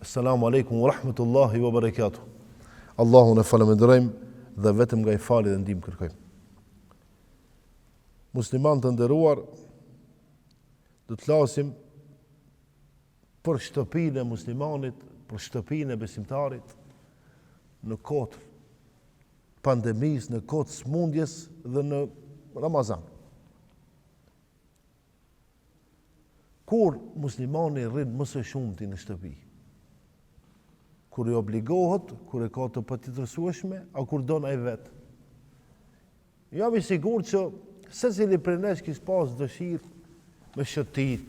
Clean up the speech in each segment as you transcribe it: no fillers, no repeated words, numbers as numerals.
Assalamu alaikum wa rahmatullahi wa barakatuh. Allahun e falënderojmë dhe vetëm nga ai falje dhe ndihmë kërkojmë. Musliman të nderuar, do të flasim për shtëpinë e muslimanit, për shtëpinë e besimtarit në kohë të pandemisë, në kohë të smundjes dhe në Ramazan. Kur muslimani rrin më së shumti në shtëpi? Kur i obligohet, kur e ka të patjetërsueshme, a kur don ai vetë? Jam i sigurt që secili prej nesh kish pas dëshirë me shëtit,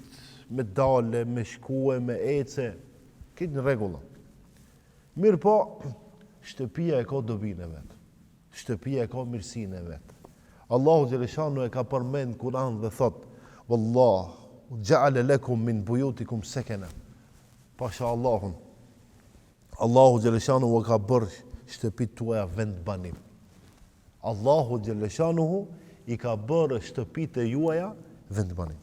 me dale, me shkue, me ece, krejt në rregull. Mirëpo, shtëpia e ka dobinë e vet. Shtëpia e ka mirësinë e vet. Allahu xheleshanuhu e ka përmend në Kur'an dhe thot: "Wallahu ja'ala lakum min buyutikum sakana." Pasha Allahun. Allahu xheleshanuhu ka bërë shtëpitë tuaja vendbanim. Allahu xheleshanuhu i ka bërë shtëpitë e juaja vendbanim.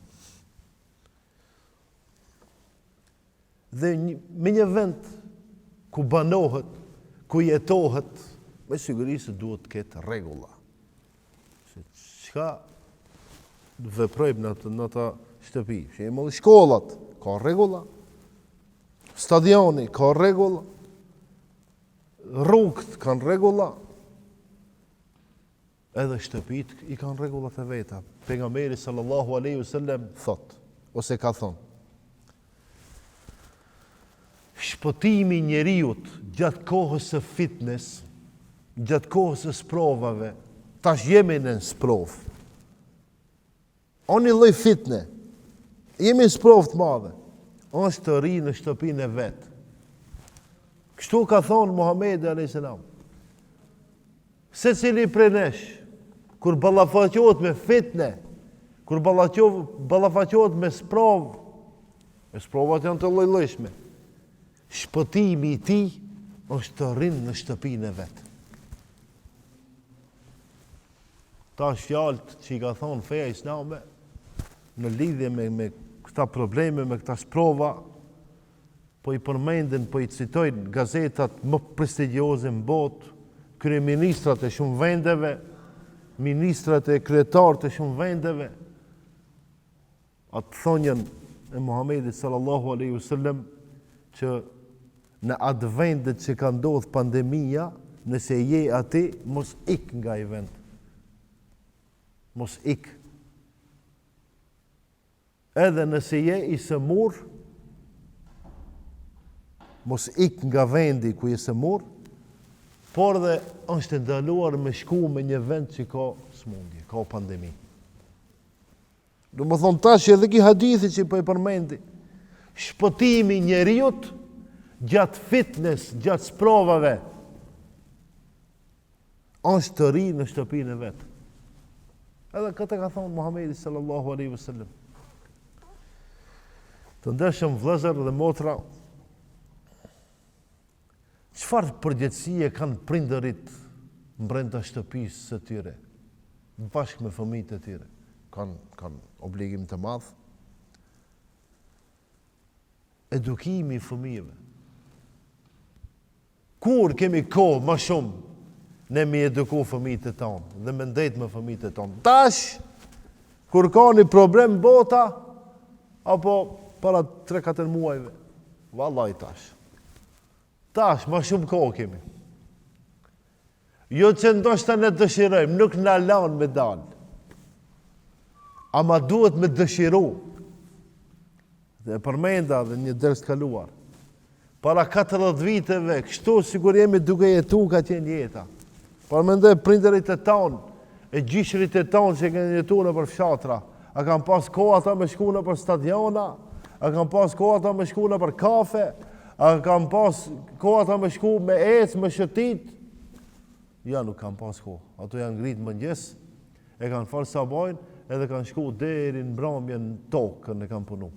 Dhe një, me një vend ku banohet, ku jetohet, me siguri se duhet të ketë rregulla. Se çka veprojmë në atë, në atë shtëpi? Shembull shkollat, ka rregulla. Stadioni ka rregulla. Rrugët kanë rregulla. Edhe shtëpitë i kanë rregullat e veta. Pejgamberi sallallahu alaihi wasallam thot ose ka thonë Shpëtimi i njeriut gjatë kohës së fitnes, gjatë kohës së sprovave, tash jemi në sprovë. O një lloj fitne. Jemi në sprovë të madhe. Është të rri në shtëpinë e vet. Kështu ka thonë Muhamedi alayhis salam. Secili prej nesh kur ballafaqohet me fitne, kur ballafaqohet me sprovë, e sprovat janë të lloj-llojshme. Shpëtimi i tij është të rrin në shtëpinë e vet. Tash fjalët që i ka thonë feja islame në lidhje me, me këta probleme, me këta sprova, po i përmendin, po i citojnë gazetat më prestigjioze në botë, kryeministrat e shumë vendeve, ministrat e kryetarët e shumë vendeve, atë thonjën e Muhamedit sallallahu alaihi wasallam që në atë vendet që ka ndodhë pandemia, nëse je aty, mos ik nga ai vend. Mos ik. Edhe nëse je i sëmur, mos ik nga vendi ku je sëmur, por dhe është e ndaluar me shku me një vend që ka sëmundje, ka pandemi. Domethonë tash edhe ki hadithi që po e përmendi, shpëtimi i njeriut gjatë fitnes, gjatë sprovave, është të rri në shtëpinë e vet. Edhe këtë ka thonë Muhammedi sallallahu alaihi wasallam. Të ndershëm vëllezër dhe motra, Çfarë përgjegjësie kanë prindërit mbrenda shtëpisë së tyre, bashkë me fëmijët e tyre? Kanë kanë obligim të madh. Edukimi i fëmijëve. Kur kemi kohë më shumë ne me i eduku fëmijët e tonë dhe me ndejt me fëmijët e tonë. Tash, kur ka një problem bota, apo para 3-4 muajve, vallaj tash. Tash, ma shumë kohë kemi. Jo që ndoshta ne dëshirojmë, nuk na lanë me dalë. Ama duhet me dëshiru. Dhe e përmenda dhe një ders të kaluar. Para 40 viteve, kështu sikur jemi duke jetu ka qenë jeta. Paramendo prindërit e tanë, e gjyshërit e tanë që kanë jetu nëpër fshatra, a kanë pas kohë ata me shku nëpër stadiona, a kanë pas kohë ata me shku nëpër kafe, a kanë pas kohë ata me shku me ecë, me shëtit? Ja, nuk kanë pas kohë. Ato janë ngritë në mëngjes, e kanë falë sabajn, edhe kanë shku deri në mbrëmje në tokën e kanë punu.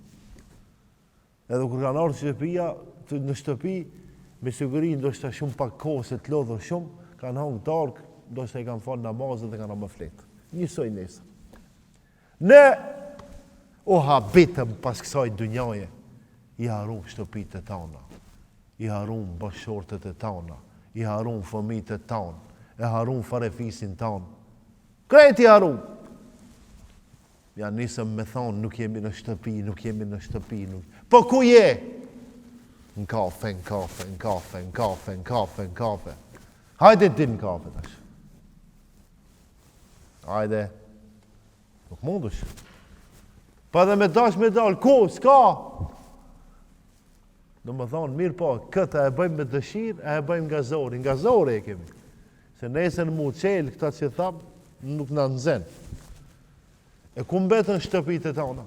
Edhe kur kanë ardhur shtëpia, në shtëpi, me siguri ndoshta shumë pak kohë se të lodhur shumë, kanë hangë darkë, ndoshta i kanë falë namazet dhe kanë ra me fletë. Njësoj nesër. Ne u habitëm pas kësaj dynjaje, i harrum shtëpitë e tona. I harrum bashkëshortet e tana, i harrum fëmijët e tanë, e harrum farefisin tanë. Krejt i harrum! Ja nisëm me thonë, nuk jemi në shtëpi, nuk jemi në shtëpi, nuk... Po ku je? Në kafe, në kafe, në kafe, në kafe, në kafe, në kafe. Hajde ti në kafe tash. Hajde. Nuk mundesh. Po edhe me dash me dalë, ku, s'ka? Domethonë, mirëpo, këta e bëjmë me dëshirë, e e bëjmë nga zori, nga zori e kemi. Se nesër m'u çelë, këta që thamë, nuk na nxen. E ku mbetën shtëpitë e tona?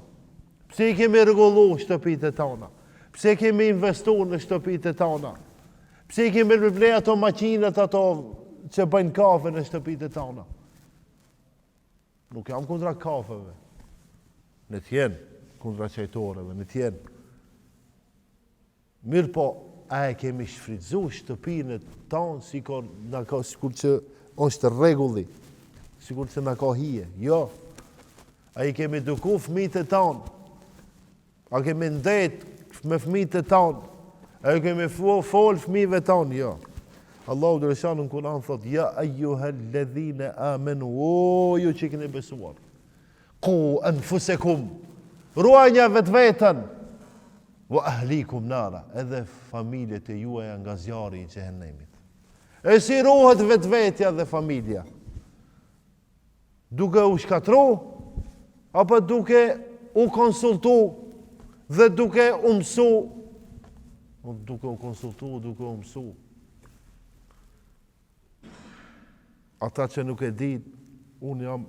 Pse i kemi rregullu shtëpitë e tona? Pse kemi investu në shtëpitë e tona? Pse i kemi ble ato makinat ato që bëjnë kafe në shtëpitë e tona? Nuk jam kundra kafeve. Le të jenë kundra çajtoreve, le të jenë. Mirëpo, a e kemi shfrytëzu shtëpinë tonë si ka, na ka, sikur që është rregulli, sikur që na ka hije. Jo. A i kemi eduku fëmijët e tanë? A kemi ndejt me fëmijët e tanë? A i kemi fol fëmijëve tanë? Jo. Allahu xheleshanuhu në Kur'an thot, ja ejjuhel-ledhine amenu, o ju që keni besuar, ku enfusekum, ruajnja vetveten, wa ahlikum nara, edhe familjet e juaja nga zjarri i xhehenemit. E si ruhet vetvetja dhe familja? Duke u shkatru, apo duke u konsultu dhe duke u mësu, duke u konsultu, duke u mësu. Ata që nuk e di, unë jam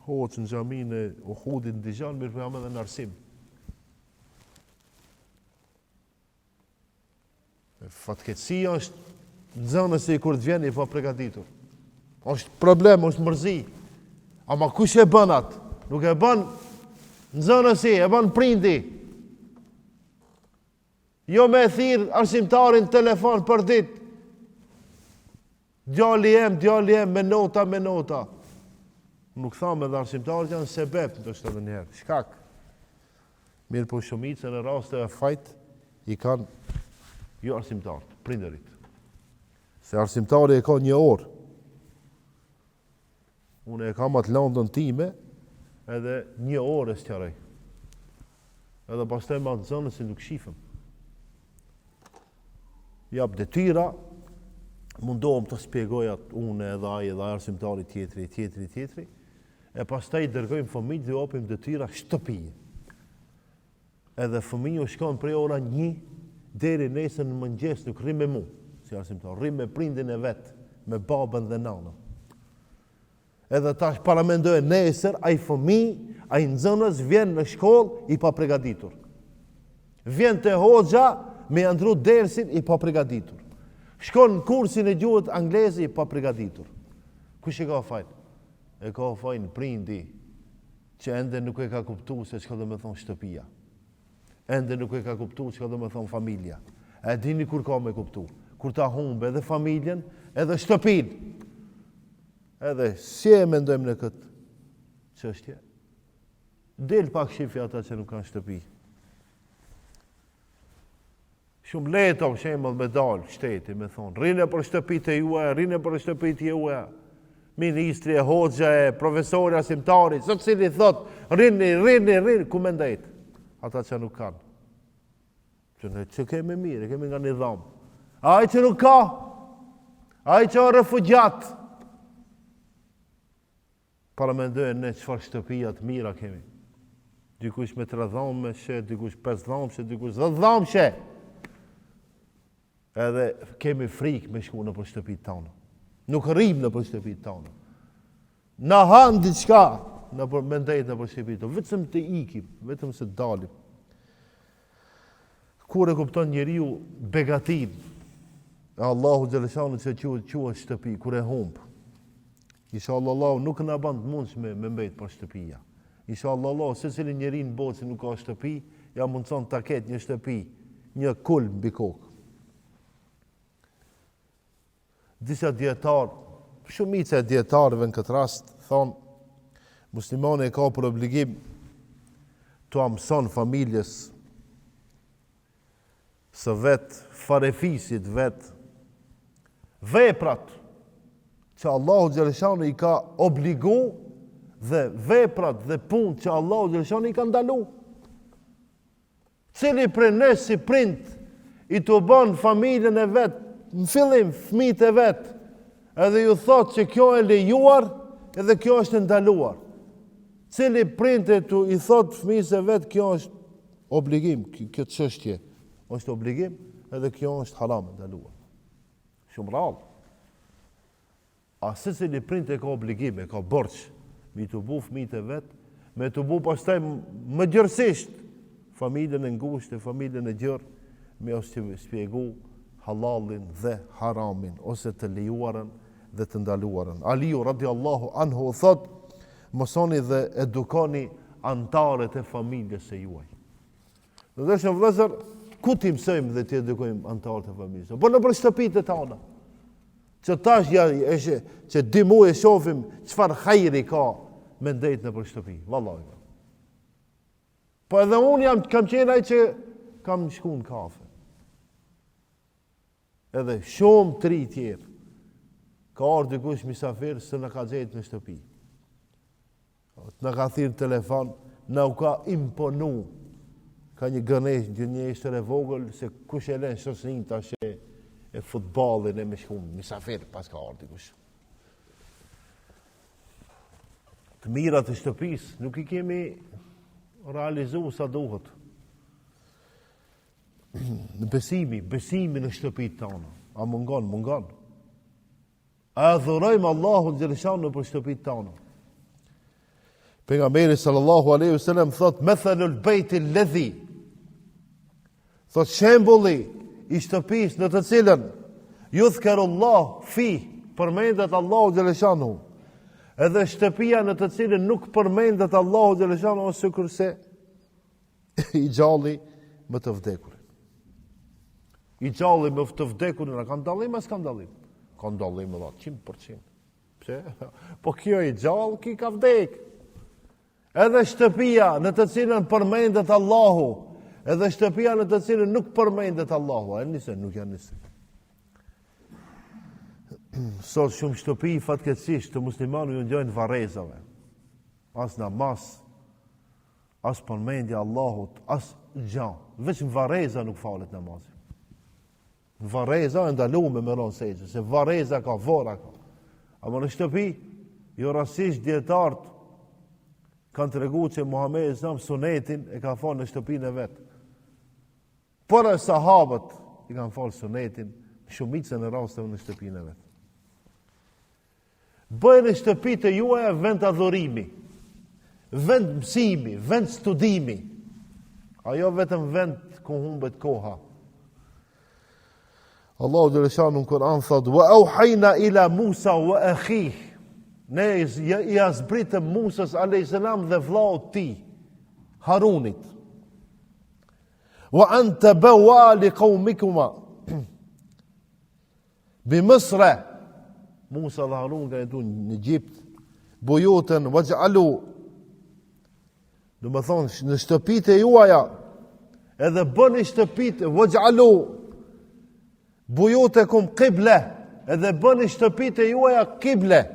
hoxhë në xhaminë e Uhudit në Dijan, mirëpo jam edhe në arsim. Fatkeqësia është nxënësi kur të vjen i papregatitur. Është problem, është mërzi. Ama kush e bën atë? Nuk e bën nxënësi, e bën prindi. Jo me thirr arsimtarin telefon për ditë. Djali jem, djali jem, me nota, me nota. Nuk thamë edhe arsimtarët janë sebep, ndoshta edhe njëherë. Shkak. Mirëpo shumicën e rasteve fajt i kanë jo arsimtarët, prindërit. Se arsimtari e ka një orë. Unë e kam atë landën time edhe një orë e sqaroj. Edhe pastaj me atë nxënësin nuk shifem. Jap detyra, mundohem të spjegoj atë unë edhe ai edhe ai arsimtari tjetri, tjetri, tjetri, e pastaj i dërgojmë fëmijët dhe u japim detyra shtëpie. Edhe fëmiju shkon prej ora një deri nesër në mëngjes nuk rri me mu, si arsimtar, rri me prindin e vet, me babën dhe nanën. Edhe tash paramendoje nesër ai fëmijë, ai nxënës vjen në shkollë i papregatitur. Vjen te hoxha me ia ndru dersin i papregatitur. Shkon në kursin e gjuhës angleze i papregatitur. Kush e ka fajin? E ka fajin prindi që ende nuk e ka kuptu se çka do me thonë shtëpia. Ende nuk e ka kuptu çka do me thonë familja. E dini kur ka me kuptu? Kur ta humbe edhe familjen, edhe shtëpinë. Edhe si e mendojmë në këtë çështje? Del pak shifi ata që nuk kanë shtëpi. Shumë lehtë për shembull me dal shteti me thonë, rrini nëpër shtëpitë e juaja, rrini nëpër shtëpitë e juaja. Ministri e hoxha e profesori arsimtari, secili thot, rrini, rrini, rrini, ku me ndejt? Ata që nuk kanë. Që ne që kemi mirë, kemi nga një dhomë. Ai që nuk ka, ai që është refugjat, Paramendoje ne çfarë shtëpia të mira kemi. Dikush me tre dhomëshe, dikush pesë dhomëshe, dikush dhetë dhomëshe. Edhe kemi frikë me shku nëpër shtëpitë tona. Nuk rrim nëpër shtëpitë tona. Na han diçka nëpër me ndejt nëpër shtëpitë tona. Vetëm të ikim, vetëm se dalim. Kur e kupton njeriu begatinë e Allahu xheleshanuhu që quhet quhet shtëpi, kur e humb. Inshallah Allahu nuk na bën të mundshme me mbet pa shtëpia. Inshallah Allahu secili njeri në botë që nuk ka shtëpi, ja mundson ta ketë një shtëpi, një kulm mbi kokë. Disa dijetarë, shumica e dijetarëve në këtë rast thonë muslimani e ka për obligim t'ua mëson familjes. Së vet, farefisit vet, veprat që Allahu xheleshanu i ka obligu dhe veprat dhe punët që Allahu xheleshanu i ka ndalu. Cili prej nesh si prind i tubon familjen e vet, në fillim fëmijët e vet, edhe ju thotë që kjo e lejuar edhe kjo është e ndaluar. Cili prind e tu i thotë fëmijës e vet kjo është obligim, kjo çështje është obligim edhe kjo është haram e ndaluar. Shumë rrallë. A secili prind e ka obligim, e ka borxh, me i tubu fëmijët e vet, me tubu pastaj më gjërësisht familjen e ngushtë e familjen e gjërë, me ua shpjegu hallalin dhe haramin, ose të lejuarën dhe të ndaluarën. Aliu radiallahu anhu thot, mësoni dhe edukoni anëtarët e familjes së juaj. Të ndershëm vëllezër, ku t'i mësojmë dhe t'i edukojmë anëtarët e familjes? Po nëpër shtëpitë tona. Që tash ja, e që dy muaj e shofim çfarë hajri ka me ndejt nëpër shtëpi. Vallahi. Po edhe unë jam, kam qenë ai që kam shku në kafe. Edhe shumë të ri tjerë. Ka ardhë dikush misafir se na ka gjetë në shtëpi. Na ka thirrë në telefon, na u ka imponu, ka një gënesh, një një ishtër e vogël, se kush e len shoqninë tash e, e futbolin e me shku misafir, pas ka ardhë dikush. Të mirat e shtëpisë nuk i kemi realizu sa duhet. Në besimi, besimi në shtëpitë tona. A mungon, mungon. A adhurojmë Allahun xheleshanu nëpër shtëpitë tona. Pejgamberi sallallahu alaihi wasallam thot methalul bejti alladhi thot shembulli i shtëpisë në të cilën judhkerullah fi përmendet Allahu xheleshanu edhe shtëpia në të cilën nuk përmendet Allahu xheleshanu osht sikurse i gjalli me të vdekurin. I gjalli me të vdekurin, a kanë dallim, a s'kanë dallim? Kanë dallim edhe 100%. Pse? Po kjo i gjallë, ki ka vdek. Edhe shtëpia në të cilën përmendet Allahu, edhe shtëpia në të cilën nuk përmendet Allahu, a njësoj, nuk janë njësoj. Sot shumë shtëpi fatkeqësisht të muslimanëve ju ngjajnë varrezave. As namaz, As përmendja Allahut, as gja. Veç në varreza nuk falet namazi. Në varreza e ndalume me ra n'sexhde, se varreza ka, vorra ka. Ama në shtëpi, jo rastësisht dijetarët kanë tregu që Muhammedi a.s. sunetin e ka falë në shtëpinë e vet. Por edhe sahabët i kanë falë sunetin në shumicën e rasteve në shtëpinë e vet. Bëjeni shtëpitë e juaja vend adhurimi, vend mësimi, vend studimi. A jo vetëm vend ku humbet koha. Allahu xheleshanu në Kur'an thot: "Wa auhayna ila Musa wa akhih." Ne ia zbritëm Musës alayhis salam dhe vllaut tij, Harunit. Wa an tabawwa li qaumikuma. Bi Misre, Musa dhe Harun kanë jetu në Egjipt, bujuten, vexh'alu, domethonë, në shtëpitë e juaja, edhe bëni shtëpitë, vexh'alu, bujutekum kible, edhe bëni shtëpitë e juaja kible,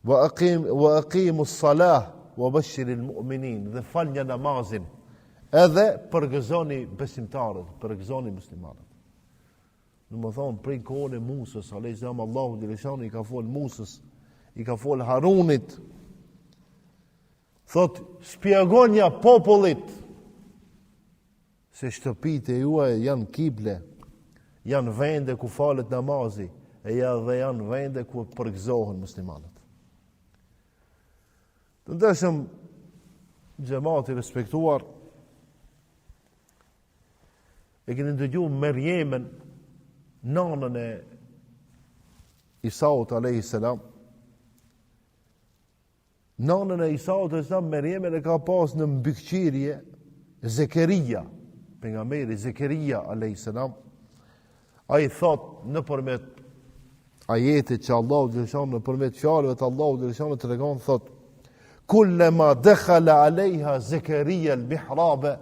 Wa aqim wa aqimu as-salah wa bashir al-mu'minin dhe falnja namazin edhe përgëzoni besimtarët, përgëzoni muslimanët. Domethonë, prej kohën e Musës, alejhi selam, Allahu xheleshanu i ka fol Musës, i ka fol Harunit, thot, spjegonja popullit, Se shtëpitë e juaja janë kible, janë vende ku falet namazi, e ja dhe janë vende ku përgëzohen muslimanët. Të ndershëm xhemat i respektuar, e keni dëgju Merjemen, nanën e Isaut a.s. Nanën e Isaut alejhi selam Merjemen e ka pas në mbikëqyrje Zekeria, pejgamberi Zekeria alayhis salam. Ai thot nëpërmjet ajetit që Allahu xheleshanu nëpërmjet fjalëve të Allahu xheleshanu tregon thot Kullama dakhala alejha Zekeria al-mihrabe.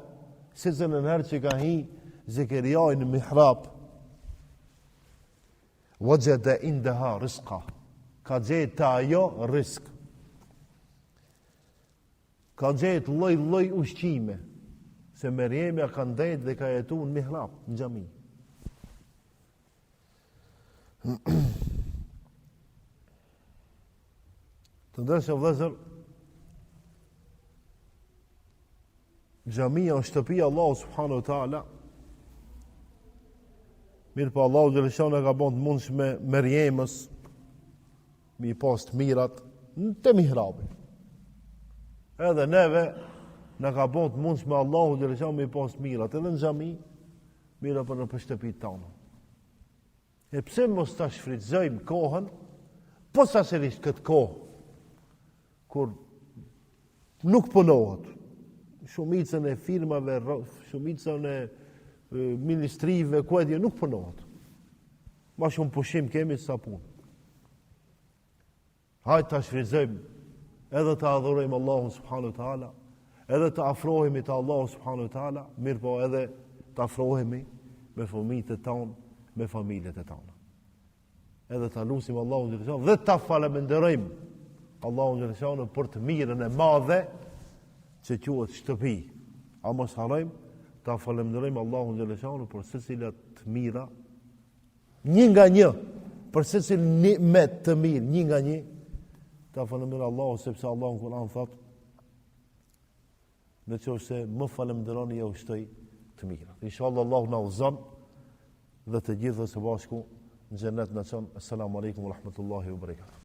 Secilën herë që ka hi Zekeriai në mihrab, Wajada indaha rizqa. Ka gjetë te ajo rizk. Ka gjetë lloj lloj ushqime. Se Merjemja ka ndejt dhe ka jetu në mihrab, në xhami. Të ndershëm vëllezër, xhamia është shtëpia e Allahut subhanahu wa taala. Mirëpo Allahu xhele shanuhu e ka bon të mundshme Merjemës me i pas të mirat në te mihrabi. Edhe neve na ka bon të mundshme Allahu xhele shanuhu me i pas të mirat edhe në xhami, mirëpo nëpër shtëpitë tona. E pse mos ta shfrytëzojmë kohën, posaçërisht këtë kohë, kur nuk punohet, shumicën e firmave, shumicën e ministrive, ku e di, nuk punohet. Ma shumë pushim kemi sa punë. Hajt ta shfrytëzojmë edhe të adhurojmë Allahun subhanahu wa taala, edhe të afrohemi te Allahu subhanahu wa taala, mirëpo edhe të afrohemi me fëmijët tanë, me familjet e tona. Edhe ta lusim Allahun xhele shanuhu dhe ta falënderojmë Allahun xhele shanuhu për të mirën e madhe që quhet shtëpi. A mos harrojmë ta falënderojmë Allahun xhele shanuhu për secilat të mira Një nga një, për secilin nimet të mirë, një nga një, ta falënderojmë Allahun, sepse Allahu në Kur'an thotë, në qoftë se më falënderoni jau shtoj të mirat. Inshallah Allahu na udhëzon dhe të gjithë së bashku në xhennet na çon. Assalamu alaikum wa rahmatullahi wa barakatuh.